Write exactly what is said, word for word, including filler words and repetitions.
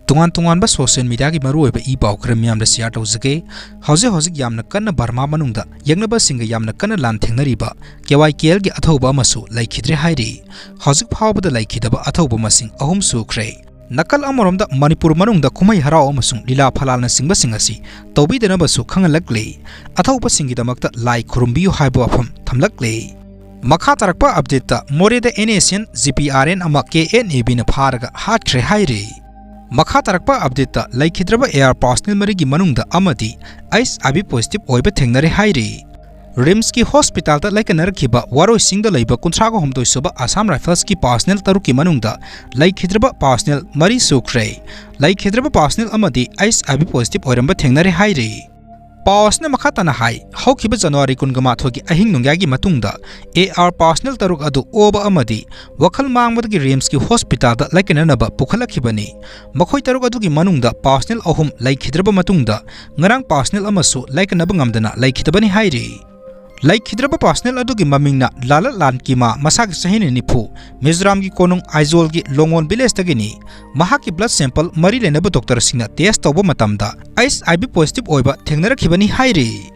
ꯇꯣꯉꯥꯟ ꯇꯣꯉꯥꯟꯕ social mediaꯒꯤ ꯃꯔꯨꯑꯣꯏꯕ ꯏ ꯄꯥꯎ ꯈꯔ ꯃꯤꯌꯥꯝꯗ share ꯇꯧꯖꯒꯦ꯫ ꯍꯧꯖꯤꯛ ꯍꯧꯖꯤꯛ ꯌꯥꯝꯅ ꯀꯟꯅ ꯕꯔꯃꯥ ꯃꯅꯨꯡꯗ ꯌꯦꯛꯅꯕꯁꯤꯡꯒ ꯌꯥꯝꯅ ꯀꯟꯅ ꯂꯥꯟꯊꯦꯡꯅꯔꯤꯕ KYKLꯒꯤ ꯑꯊꯧꯕ ꯑꯃꯁꯨ ꯂꯩꯈꯤꯗ꯭ꯔꯦ ꯍꯥꯏꯔꯤ꯫ ꯍꯧꯖꯤꯛ ꯐꯥꯎꯕꯗ ꯂꯩꯈꯤꯗꯕ ꯑꯊꯧꯕ ꯃꯁꯤꯡ ꯑꯍꯨꯝ ꯁꯨꯈ꯭ꯔꯦ꯫ ꯅꯥꯀꯜ ꯑꯃꯔꯣꯝꯗ ꯃꯅꯤꯄꯨꯔ ꯃꯅꯨꯡꯗ ꯀꯨꯝꯍꯩ ꯍꯔꯥꯎ ꯑꯃꯁꯨꯡ ꯂꯤꯂꯥ ꯐꯂꯥꯅꯆꯤꯡꯕꯁꯤꯡ ꯑꯁꯤ ꯇꯧꯕꯤꯗꯅꯕꯁꯨ ꯈꯪꯍꯜꯂꯛꯂꯤ꯫ ꯑꯊꯧꯕꯁꯤꯡꯒꯤꯗꯃꯛꯇ ꯂꯥꯏ ꯈꯨꯔꯨꯝꯕꯤꯌꯨ ꯍꯥꯏꯕ ꯋꯥꯐꯝ ꯊꯝꯂꯛꯂꯤ꯫ ꯃꯈꯥ ꯇꯥꯔꯛꯄ updateꯇ ꯃꯣꯔꯦꯗ NSCN GPRN ꯑꯃ KNABꯅ ꯐꯥꯔꯒ ꯍꯥꯠꯈ꯭ꯔꯦ ꯍꯥꯏꯔꯤ꯫ ꯃꯈꯥ ꯇꯥꯔꯛꯄ updateꯇ ꯂꯩꯈꯤꯗ꯭ꯔꯕ AR personnel ꯃꯔꯤꯒꯤ ꯃꯅꯨꯡꯗ ꯑꯃꯗꯤ HIV positive ꯑꯣꯏꯕ ꯊꯦꯡꯅꯔꯦ ꯍꯥꯏꯔꯤ꯫ RIMSꯀꯤ hospitalꯗ ꯂꯥꯏꯀꯠꯅꯔꯛꯈꯤꯕ ꯋꯥꯔꯣꯏꯁꯤꯡꯗ ꯂꯩꯕ ꯀꯨꯟꯊ꯭ꯔꯥꯒ ꯍꯨꯝꯗꯣꯏ ꯁꯨꯕ Assam Riflesꯀꯤ personnel ꯇꯔꯨꯛꯀꯤ ꯃꯅꯨꯡꯗ ꯂꯩꯈꯤꯗ꯭ꯔꯕ personnel ꯃꯔꯤ ꯁꯨꯈ꯭ꯔꯦ꯫ ꯂꯩꯈꯤꯗ꯭ꯔꯕ personnel ꯑꯃꯗꯤ HIV positive ꯑꯣꯏꯔꯝꯕ ꯊꯦꯡꯅꯔꯦ ꯍꯥꯏꯔꯤ꯫ ꯄꯥꯎ ꯑꯁꯤꯅ ꯃꯈꯥ ꯇꯥꯅ ꯍꯥꯏ, ꯍꯧꯈꯤꯕ January ꯀꯨꯟꯒ ꯃꯥꯊꯣꯏꯒꯤ ꯑꯍꯤꯡ ꯅꯣꯡꯌꯥꯏꯒꯤ ꯃꯇꯨꯡꯗ AR personnel ꯇꯔꯨꯛ ꯑꯗꯨ ꯑꯣꯕ ꯑꯃꯗꯤ ꯋꯥꯈꯜ ꯃꯥꯡꯕꯗꯒꯤ RIMSꯀꯤ hospitalꯗ ꯂꯥꯏꯀꯠꯅꯅꯕ ꯄꯨꯈꯠꯂꯛꯈꯤꯕꯅꯤ꯫ ꯃꯈꯣꯏ ꯇꯔꯨꯛ ꯑꯗꯨꯒꯤ ꯃꯅꯨꯡꯗ personnel ꯑꯍꯨꯝ ꯂꯩꯈꯤꯗ꯭ꯔꯕ ꯃꯇꯨꯡꯗ ꯉꯔꯥꯡ personnel ꯑꯃꯁꯨ ꯂꯥꯏꯀꯠꯅꯕ ꯉꯝꯗꯅ ꯂꯩꯈꯤꯗꯕꯅꯤ ꯍꯥꯏꯔꯤ꯫ ꯂꯩꯈꯤꯗ꯭ꯔꯕ personnel ꯑꯗꯨꯒꯤ ꯃꯃꯤꯡꯅ ꯂꯥꯂꯠ ꯂꯥꯟꯀꯤꯃꯥ, ꯃꯁꯥꯒꯤ ꯆꯍꯤꯅ ꯅꯤꯐꯨ, ꯃꯤꯖꯣꯔꯥꯝꯒꯤ ꯀꯣꯅꯨꯡ ꯑꯥꯏꯖꯣꯜꯒꯤ ꯂꯣꯡꯒꯣꯟ villageꯇꯒꯤꯅꯤ꯫ ꯃꯍꯥꯛꯀꯤ blood sample ꯃꯔꯤ ꯂꯩꯅꯕ doctorꯁꯤꯡꯅ test ꯇꯧꯕ ꯃꯇꯝꯗ HIV positive ꯑꯣꯏꯕ ꯊꯦꯡꯅꯔꯛꯈꯤꯕꯅꯤ ꯍꯥꯏꯔꯤ꯫